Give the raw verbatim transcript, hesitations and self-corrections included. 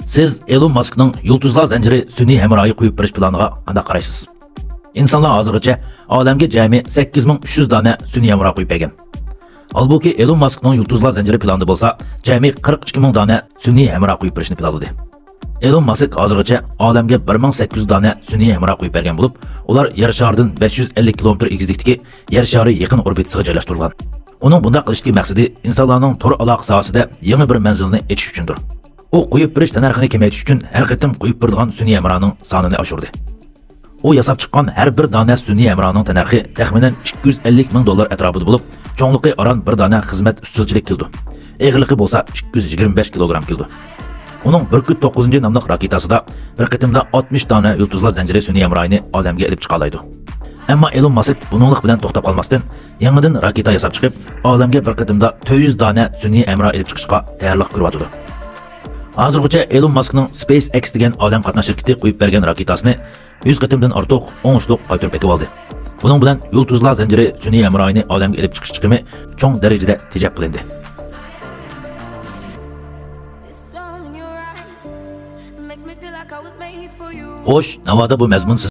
سىز ئېلون ماسكنىڭ يۇلتۇزلار زەنجىرى سۈنئىي ھەمراھى قويۇپ بېرىش پىلانىغا قانداق قارايسىز؟ ئىنسانلار ھازىرغىچە ئالەمگە جەمئىي سەككىز مىڭ ئۈچ يۈز دانە سۈنئىي ھەمراھ قويۇپ بەرگەن. ھالبۇكى، ئېلون ماسكنىڭ يۇلتۇزلار زەنجىرى پىلانىدا بولسا، جەمئىي قىرىق ئىككى مىڭ دانە سۈنئىي ھەمراھ قويۇپ بېرىشنى پىلانلىدى. ئېلون ماسك ھازىرغىچە ئالەمگە بىر مىڭ سەككىز يۈز دانە سۈنئىي ھەمراھ قويۇپ بەرگەن بولۇپ، ئۇلار يەر شارىدىن بەش يۈز ئەللىك كىلومېتىر ئېگىزلىكتىكى يەر شارى يېقىن ئوربىتىسىغا جايلاشتۇرۇلغان. ئۇنىڭ بۇنداق قىلىشتىكى مەقسىتى ئىنسانلارنىڭ تور ئالاقە ساھەسىدە يېڭى بىر مەنزىلنى ئېچىش ئۈچۈندۇر. ئۇ قويۇپ بېرىش تەننەرخىنى كېمەيتىش ئۈچۈن ھەر قېتىم قويۇپ بېرىدىغان سۈنئىي ھەمراھنىڭ سانىنى ئاشۇردى. ئۇ ياساپ چىققان ھەر بىر دانە سۈنئىي ھەمراھنىڭ تەننەرخى تەخمىنەن ئىككى يۈز ئەللىك مىڭ دوللار ئەتراپىدا بولۇپ، چوڭلۇقى ئاران بىر دانە خىزمەت ئۈستىلىچىلىك كېلىدۇ. ئېغىرلىقى بولسا ئىككى يۈز يىگىرمە بەش كىلوگرام كېلىدۇ. ئۇنىڭ بىركۈت توققۇزىنچى ناملىق راكېتاسىدا بىر قېتىمدا ئاتمىش دانە يۇلتۇزلار زەنجىرى سۈنئىي ھەمراھىنى ئالەمگە ئېلىپ چىقالايدۇ. ئەمما ئېلون ماسك بۇنىڭلىق بىلەن توختاپ قالماستىن، يېڭىدىن راكېتا ياساپ چىقىپ، ئالەمگە بىر قېتىمدا تۆت يۈز دانە سۈنئىي ھەمراھ ئېلىپ چىقىشقا تەييارلىق كۆرۈۋاتىدۇ. ھازىرغىچە ئېلون ماسكنىڭ سپېيس ئېكس دېگەن ئالەم قاتناش شىركىتى قويۇپ بەرگەن راكېتاسىنى يۈز قېتىمدىن ئارتۇق ئوڭۇشلۇق قايتۇرۇپ ئېتىۋالدى. بۇنىڭ بىلەن يۇلتۇزلار زەنجىرى سۈنئىي ھەمراھىنى ئالەمگە ئېلىپ چىقىش چىقىمى چوڭ دەرىجىدە تېجەپ قىلىندى. This storm in your eyes makes me feel like I was made for you. خوش، ناۋادا بۇ مەزمۇن